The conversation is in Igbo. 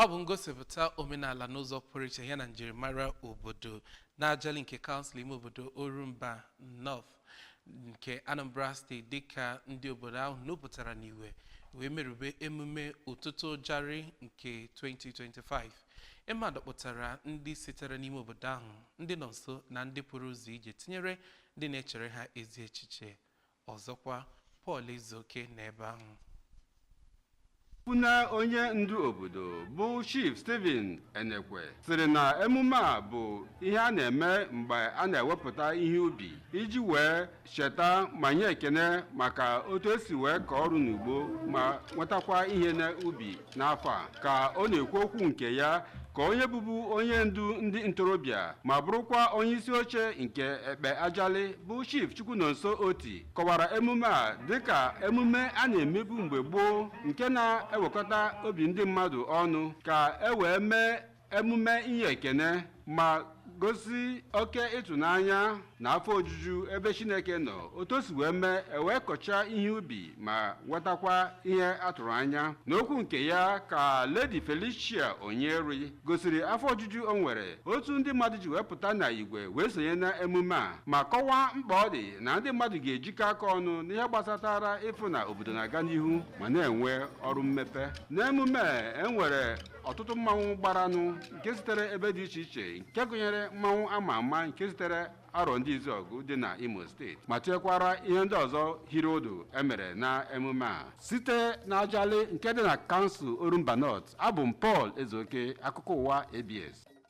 Ọ bụ ngosipụta omenala n'ụzọ pụrụ iche ya na njirimara obodo na-ajali nke kansụl ime obodo Orumba North nke Anambra Steeti, dịka ndị obodo ahụ nupụtara n'iwe wee merube emume ụtụtụ ụjarị nke 2025. Emume a dọkpụtara ndị sitere n'ime obodo ahụ, ndị nọ nso na ndị pụrụ ụzọ ije, tinyere ndị na-echere ha ezi echiche. Ọzọkwa, Paul Ezeoke n'ebe ahụ. Na onye ndu obodo bụ Chief Stephen Enekwe sịrị na emume a bụ ihe a na-eme mgbe a na-ewepụta ihe ubi iji wee cheta ma nye ekene maka otu esi wee kọọ ọrụ n'ugbo ma nwetakwa ihe n'ubi n'afọ a. Ka ọ na-ekwu okwu nke ya, ka onye bụbu onye ndu ndị ntorobịa ma bụrụkwa onye isi oche nke Ekpe Ajali bụ Chief Chukwunonso Oti kọwara emume a dịka emume a na-emebu mgbe gboo nke na-ewekọta obi ndị mmadụ ọnụ ka e wee mee emume inye ekene ma gosi oke ịtụnanya na afọ ojuju ebe Chineke nọ, otu o si wee mee ewee kọchaa ihe ubi ma nwetakwa ihe atụrụ anya. N'okwu nke ya, ka Lady Felicia Onyeri gosiri afọ ojuju o nwere otu ndị mmadụ ji wee pụta na igwe wee sonye na emume a, ma kọwaa mkpa ọ dị na ndị mmadụ ga-ejikọ aka ọnụ n'ihe gbasatara ịfụ na obodo na-aga n'ihu ma na-enwe ọrụ mmepe. N'emume a, enwere ọtụtụ mmanwụ gbaranụ nke sitere ebe dị iche iche, nke gụnyere mmanwụ ama ama nke sitere Arọ Ndị Izuọgụ dị na Imo Steeti, ma tinyekwara ihe ndị ọzọ hiri ụdụ emere na emume a. Site na Ajali nke dị na kansụl Orumba North, abụ m Paul Ezeoke, akụkọ ụwa ABS.